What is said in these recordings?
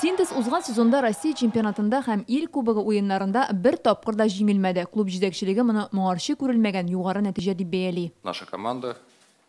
Синтез узган сезонда Россия чемпионатында һәм ил кубогы уеннарында бер тапкыр да җиңелмәде. Клуб җитәкчелеге моны моңарчы күрелмәгән югары нәтиҗә дип бәяли. Наша команда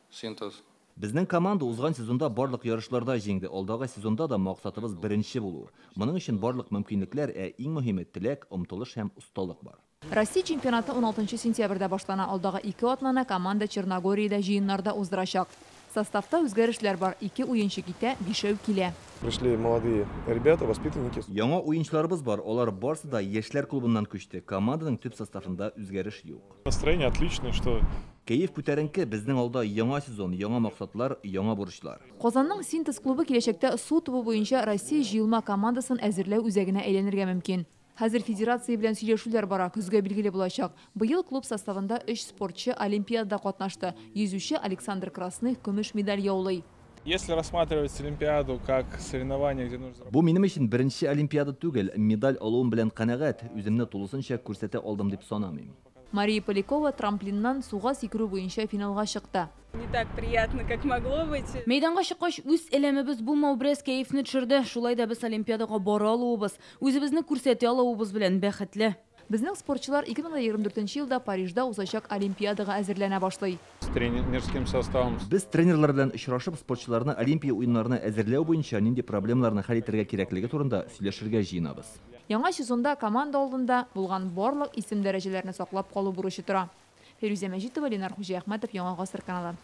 «Синтез» Безнең команда узган сезонда барлык ярышларда җиңде. Алдагы сезонда да максатыбыз беренче булу. Моның өчен барлык мөмкинлекләр, ә иң мөһиме теләк, омтылыш һәм осталык бар. Россия чемпионаты 16 сентябрьдә башлана. Алдагы 2 атнаны команда Черногориядә җыеннарда уздырачак. Составта үзгәрешләр бар. 2 уенчы китә, 5 килә. Пришли молодые ребята, воспитанники. Яңа уенчыларыбыз бар. Алар барсы да яшьләр клубыннан күчте. Команданың төп составында үзгәреш юк. Настроение отличное, что Кәеф күтәренке, безнең алда яңа сезон, яңа максатлар, яңа бурычлар. Казанның Синтез клубы киләчәктә су тубы буенча Россия җыелма командасын әзерләү үзәгенә әйләнергә мөмкин. Хәзер федерация белән сөйләшүләр бара, көзгә билгеле булачак. Быел клуб составында 3 спортчы Олимпиадада катнашты. Йөзүче Александр Красных көмеш медаль яулый. Если рассматривать Олимпиаду как соревнование, где нужно Бу минем өчен беренче Олимпиада түгел, медаль алуым белән канәгать, үземне тулысынча күрсәтә алдым дип санамыйм. Мария Полякова трамплиннан суга сикерү буенча финалга чыкты. Не так приятно, как могло быть. Мәйданга чыккач, үз әләмебез булмау бераз кәефне төшерде. Шулай да без Олимпиадага бара алуыбыз, үзебезне күрсәтә алуыбыз белән бәхетле. Безнең спортчылар 2024 елда Парижда узачак Олимпиадага әзерләнә башлый. С тренерским составом. Без тренерлар белән очрашып, спортчыларны Олимпия уеннарына әзерләү буенча нинди проблемаларны хәл итәргә кирәклеге турында сөйләшергә җыенабыз. Яңа сезонда команда алдында булган барлык исем дәрәҗәләрне саклап калу бурычы тора. Фирүзә Мәҗитова, Ленар Хуҗиәхмәтов, Яңа Гасыр каналы.